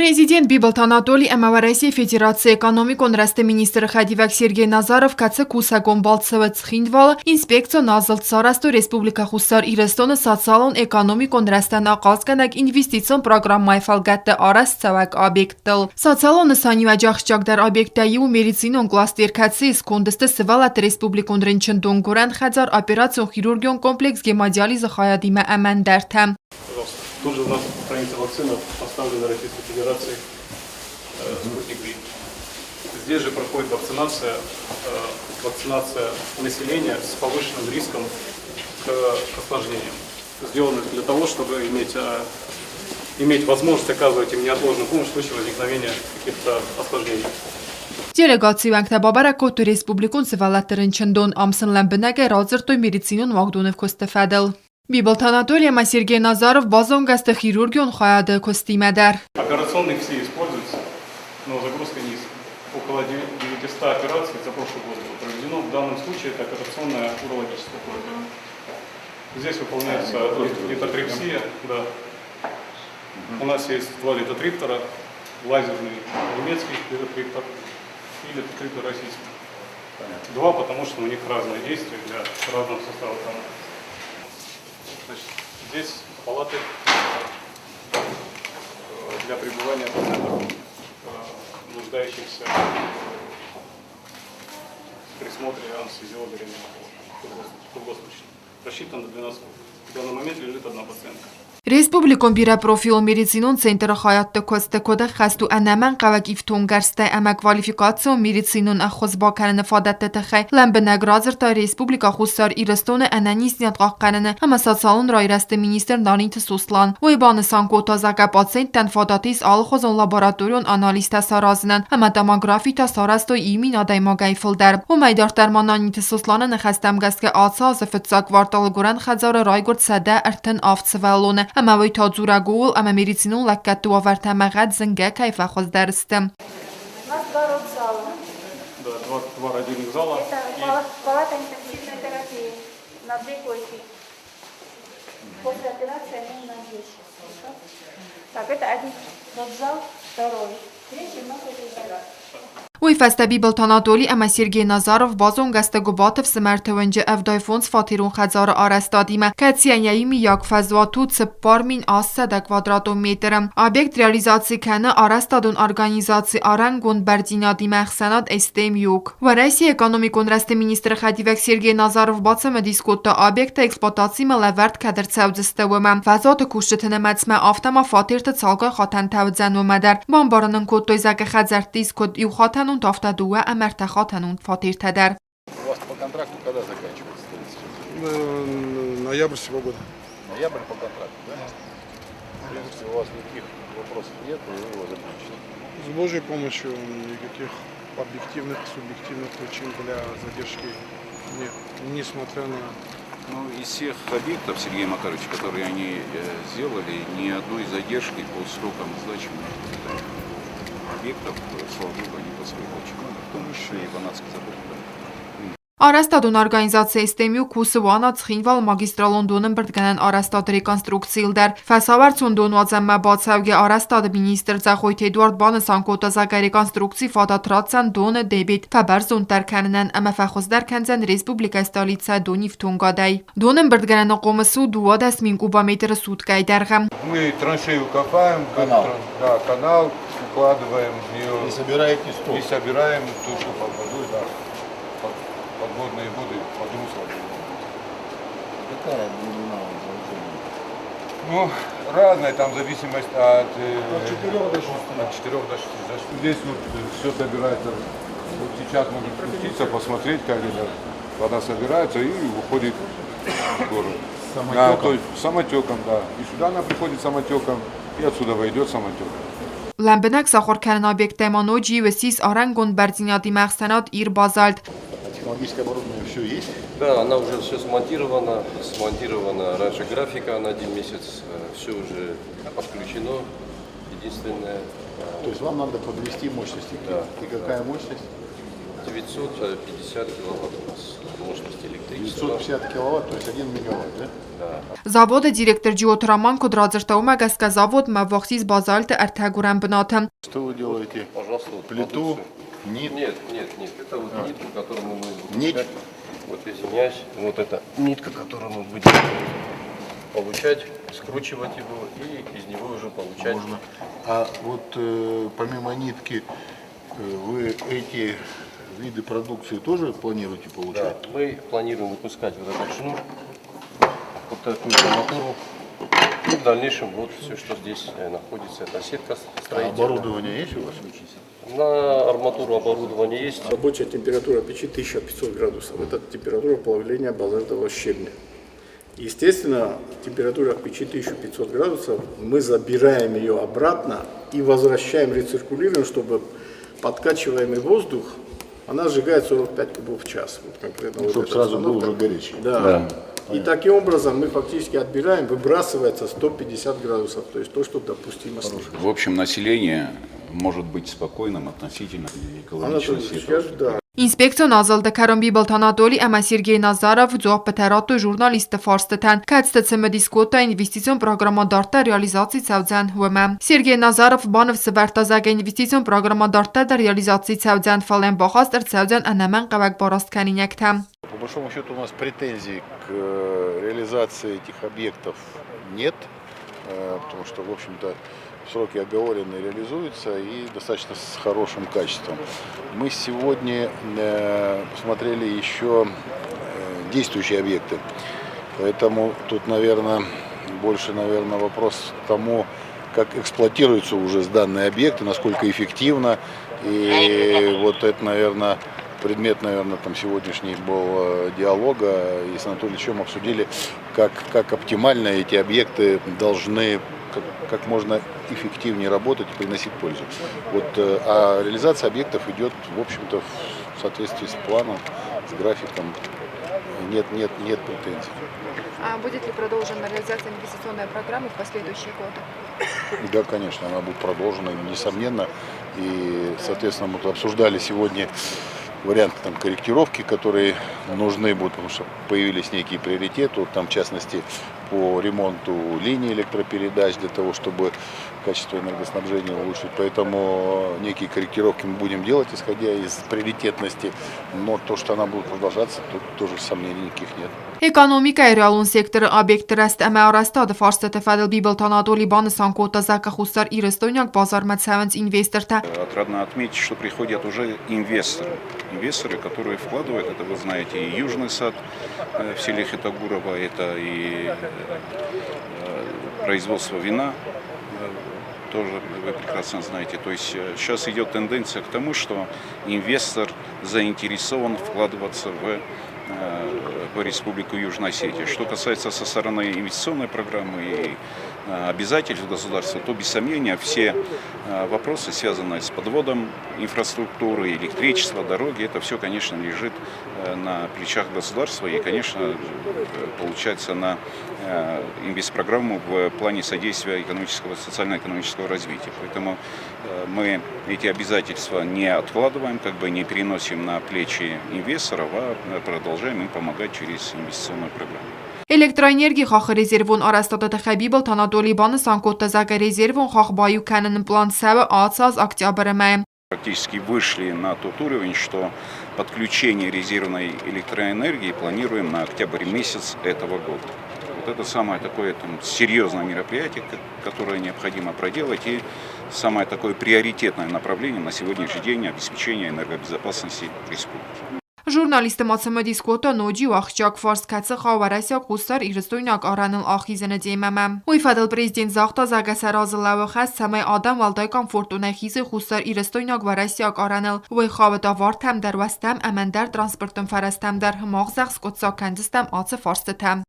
Президент Бибылты Анатолий ӕмӕ Уӕрӕсейы Федерацийы экономикон рӕзты министры хӕдивӕг Сергей Назаров, кӕцы кусӕгон балцы Цхинвалы инспекцион азылд сарӕзтой Республикӕ Хуссар Ирыстоны социалон-экономикон рӕзтӕн ахъазгӕнӕг инвестицион программӕйы фӕлгӕтты арӕзтцӕуӕг объекттыл. Социалон нысаниуӕджы ахсджиагдӕр объекттӕй иу медицинон кластер, кӕцыйы сконды сты сывӕллӕтты республикон рынчындон, гуырӕн хӕдзар, операцион-хирургион комплекс, гемодиализы хайадимӕ ӕмӕ ӕндӕртӕ. Пожалуйста. Тут же у нас хранится вакцина, поставленная Российской Федерацией «Спутник Ви». Здесь же проходит вакцинация, вакцинация населения с повышенным риском к осложнениям. Сделано для того, чтобы иметь, иметь возможность оказывать им неотложную помощь в случае возникновения каких-то осложнений. Делегацийы уӕнгтӕ бабӕрӕг кодтой республикон сывӕллӕтты рынчындон. Ам сын лӕмбынӕгӕй радзырдтой медицинон уагдоны куысты фӕдыл. Бибылты Анатолий ӕмӕ Сергей Назаров базонгӕ сты хирургион хайады куыстимӕ дӕр. Операционные все используются, но загрузка низкая. Около 900 операций за прошлый год было проведено. В данном случае это операционная урологическая профиль. Здесь выполняется литотрипсия. Да. У нас есть два литотриптора. Лазерный немецкий литотриптор и литотриптор российский. Два, потому что у них разные действия для разного состава там. Значит, здесь палаты для пребывания пациентов, нуждающихся в присмотре анестезиолога реаниматолога круглосуточно. Рассчитан на 12 В данный момент лежит одна пациентка. Республикон бирӕпрофилон медицинон центры хайадты куысты куыд ӕххӕст у ӕнӕмӕнгхъӕуӕг ифтонггӕрзтӕ ӕмӕ квалификацион медицинон ӕххуыс бакӕныны фадӕтты тыххӕй лӕмбынӕг радзырдта Республикӕ Хуссар Ирыстоны ӕнӕниздзинад хъахъхъӕныны ӕмӕ социалон райрӕзты министр Наниты Сослан. Уый банысан кодта, зӕгъгӕ, пациенттӕн фадат ис алыхуызон лабораторион анализтӕ саразынӕн ӕмӕ томографитӕ сарӕзтой иу мин адӕймагӕй фылдӕр. Уымӕй дарддӕр ма Наниты Сосланы ныхӕстӕм гӕсгӕ ацы азы фыццаг кварталы гуырӕн хӕдзары райгуырд 137 сывӕллоны, ӕмӕ уый та дзурӕг ууыл, ӕмӕ медицинон лӕггӕдты уавӕртӕ ӕмӕ гъӕд зынгӕ кӕй фӕхуыздӕр сты. У нас два родзала. Да, два, два родильных зала. Это палата интенсивной терапии на две койки. После операции они у нас здесь. Так, это один родзал, второй. Третий у нас это Уый фӕстӕ Бибылты Анатоли ӕмӕ Сергей Назаров базонгӕ сты Гуыбаты фсымӕрты уынджы 75 фатерон хӕдзары арӕзтадимӕ, кӕцыйӕн йӕ иумиаг фӕзуат у 4800 квадратон метры. Объект реализаци кӕны арӕзтадон организаци арӕнгонд бӕрндзинадимӕ ӕхсӕнад STM Юг. Уӕрӕсейы экономикон рӕзты министры хӕдивӕг Сергей Назаров бацымыдис кодта объекттӕ эксплуатацимӕ лӕвӕрд кӕд ӕрцӕудзысты, уымӕ. Фӕзуаты кусджыты нымӕцмӕ, афтӕ ма фатерты цалгай хатӕнтӕ уыдзӕн, уымӕ дӕр. Бамбарын ын кодтой, зӕгъгӕ, хӕдзӕртты ис куыд иухатӕнон, афтӕ дыууӕ ӕмӕ ӕртӕхатӕнон фатертӕ дӕр. У вас по контракту когда заканчивается строительство? Ноябрь сего года. Ноябрь по контракту, да? В принципе, у вас никаких вопросов нет, вы его закончите. С Божьей помощью никаких объективных и субъективных причин для задержки нет, несмотря на Ну, из всех объектов, Сергей Макарович, которые они сделали, ни одной задержки по срокам сдачи объектов, слава богу, они построили очень много, в том числе и Ванадский завод. Арӕзтадон организаци STMU кусы Уанат-Цхинвал магистралон донӕмбырдгӕнӕн арӕзтады реконструкцийыл дӕр. Фӕсауӕрцон донуадзӕнмӕ бацӕугӕ арӕзтады министр Дзӕгъойты Эдуард банысан кодта, зӕгъгӕ, реконструкцийы фадат ратдзӕн доны дебет фӕбӕрзонддӕр кӕнынӕн ӕмӕ фӕхуыздӕр кӕндзӕн республикӕйы столицӕ донифтонгадӕй. Донӕмбырдгӕнӕны хъомыс у 12 000 кубометры суткӕйы дӕргъы. Мы траншею копаем, Канал. Да, канал, укладываем в нее И собираете сток. И собираем то, что под водой, да, подводные воды под русло. Какая глубина у сооружения? Ну, разная там зависимость от... От 4 до 6. От 4 до 6. Здесь вот все собирается. Вот сейчас можно спуститься, посмотреть, как это вода собирается и уходит в город. Самотеком? Да, то есть самотеком, да. И сюда она приходит самотеком, и отсюда войдет самотеком. Лӕмбынӕг сахуыр кӕнын объекттӕ ма ноджы иу ссис арӕнгонд бӕрндзинадимӕ ӕхсӕнад Ир Базальт. Технологическое оборудование все есть? Да, она уже все смонтирована, смонтирована раньше графика на один месяц, все уже подключено. Единственное, То есть вам надо подвести мощности? Да. И какая мощность? 950 киловатт у нас мощность электричества. 950 киловатт, то есть 1 мегаватт, да? Да. Заводы директор Джиоты Роман куыд радзырдта, уымӕ гӕсгӕ заводмӕ ӕввахс ис базальты ӕртӕгуырӕн бынаты. Что вы делаете? Пожалуйста, вот Плиту, продукцию. нит? Нет, нет, нет. Это вот нитку, которую мы будем Нить? получать. Вот, извиняюсь, вот эта нитка, которую мы будем получать, скручивать его и из него уже получать. Можно. А вот помимо нитки, вы эти виды продукции тоже планируете получать? Да, мы планируем выпускать вот этот шнур, вот такую арматуру. И в дальнейшем вот все, что здесь находится, это сетка А строительная. оборудование есть у вас? На арматуру оборудование есть. Рабочая температура печи 1500 градусов. Это температура плавления базальтового щебня. Естественно, температура в печи 1500 градусов, мы забираем ее обратно и возвращаем, рециркулируем, чтобы подкачиваемый воздух, она сжигает 45 кубов в час. Вот конкретно вот Чтобы эта сразу был установка. уже горячий. Да. И таким образом мы фактически отбираем, выбрасывается 150 градусов, то есть то, что допустимо. В общем, население может быть спокойным относительно экологичности. Анатолий Ильич, да. Инспекцион азылды кӕрон Бибылты Анатоли ӕмӕ Сергей Назаров дзуаппытӕ радтой журналистты фарстытӕн, кӕцыты цымыдис кодта инвестицион программӕ дарддӕр реализаци цӕудзӕн, уымӕ. Сергей Назаров баныфс ӕвӕрдта, зӕгъгӕ, инвестицион программӕ дарддӕр дӕр реализаци цӕудзӕн, фӕлӕ йӕм бахаст ӕрцӕудзӕн ӕнӕмӕнгхъӕуӕг барасткӕнинӕгтӕ. По большому счету у нас претензий к реализации этих объектов нет, потому что, в общем-то, сроки оговорены, реализуются и достаточно с хорошим качеством. Мы сегодня посмотрели еще действующие объекты, поэтому тут, наверное, больше, наверное, вопрос к тому, как эксплуатируются уже данные объекты, насколько эффективно. И вот это, наверное, предмет, наверное, там сегодняшний был диалога, и с Анатолием Ильичем обсудили, как оптимально эти объекты должны как можно эффективнее работать и приносить пользу. А реализация объектов идет, в общем-то, в соответствии с планом, с графиком. Нет, нет, нет претензий. А будет ли продолжена реализация инвестиционной программы в последующие годы? Да, конечно, она будет продолжена, несомненно. И, соответственно, мы тут обсуждали сегодня варианты корректировки, которые нужны будут, потому что появились некие приоритеты, в частности, по ремонту линий электропередач для того, чтобы качество энергоснабжения улучшить. Поэтому некие корректировки мы будем делать, исходя из приоритетности, но то, что она будет продолжаться, тут тоже сомнений никаких нет. Экономикӕйы реалон секторы объектты рӕзт ӕмӕ арӕзтады фарстыты фӕдыл Бибылты Анатоли банысан кодта, зӕгъгӕ, хуссарирыстойнаг базармӕ цӕуынц инвестортӕ. Отрадно отметить, что приходят уже инвесторы. Инвесторы, которые вкладывают, это вы знаете, и Южный сад в селе Хетагурово, это и производство вина, тоже вы прекрасно знаете. То есть сейчас идет тенденция к тому, что инвестор заинтересован вкладываться в Республику Южная Осетия. Что касается со стороны инвестиционной программы и обязательств государства, то без сомнения все вопросы, связанные с подводом инфраструктуры, электричества, дороги, это все, конечно, лежит на плечах государства и, конечно, получается на инвестпрограмму в плане содействия экономического, социально-экономического развития. Поэтому мы эти обязательства не откладываем, не переносим на плечи инвесторов, а продолжаем им помогать через инвестиционную программу. Электроэнергийы хаххы резервон арӕзтады тыххӕй Бибылты Анатоли банысан кодта, зӕгъгӕ, резервон хахх баиу кӕныны план цӕуы ацы аз октябры мӕйы. Практически вышли на тот уровень, что подключение резервной электроэнергии планируем на октябрь месяц этого года. Вот это самое такое серьезное мероприятие, которое необходимо проделать, и самое такое приоритетное направление на сегодняшний день обеспечение энергобезопасности республики. Журналистты ма цымыдис кодта ноджы иу ахсджиаг фарст, кӕцы хауы уӕрӕсейаг-хуссар-ирыстойнаг арӕныл ахизыны темӕмӕ. Уый фӕдыл президент загъта, зӕгъгӕ, сӕ разы лӕууы хӕс, цӕмӕй адӕм уӕлдай комфортонӕй хизой хуссар-ирыстойнаг-уӕрӕсейаг арӕныл. Уый хауы товартӕм дӕр, уӕзтӕм ӕмӕ ӕндӕр транспортон фӕрӕзтӕм дӕр. Мах, зӕгъ, скъуыддзаг кӕндзыстӕм ацы фарстытӕ.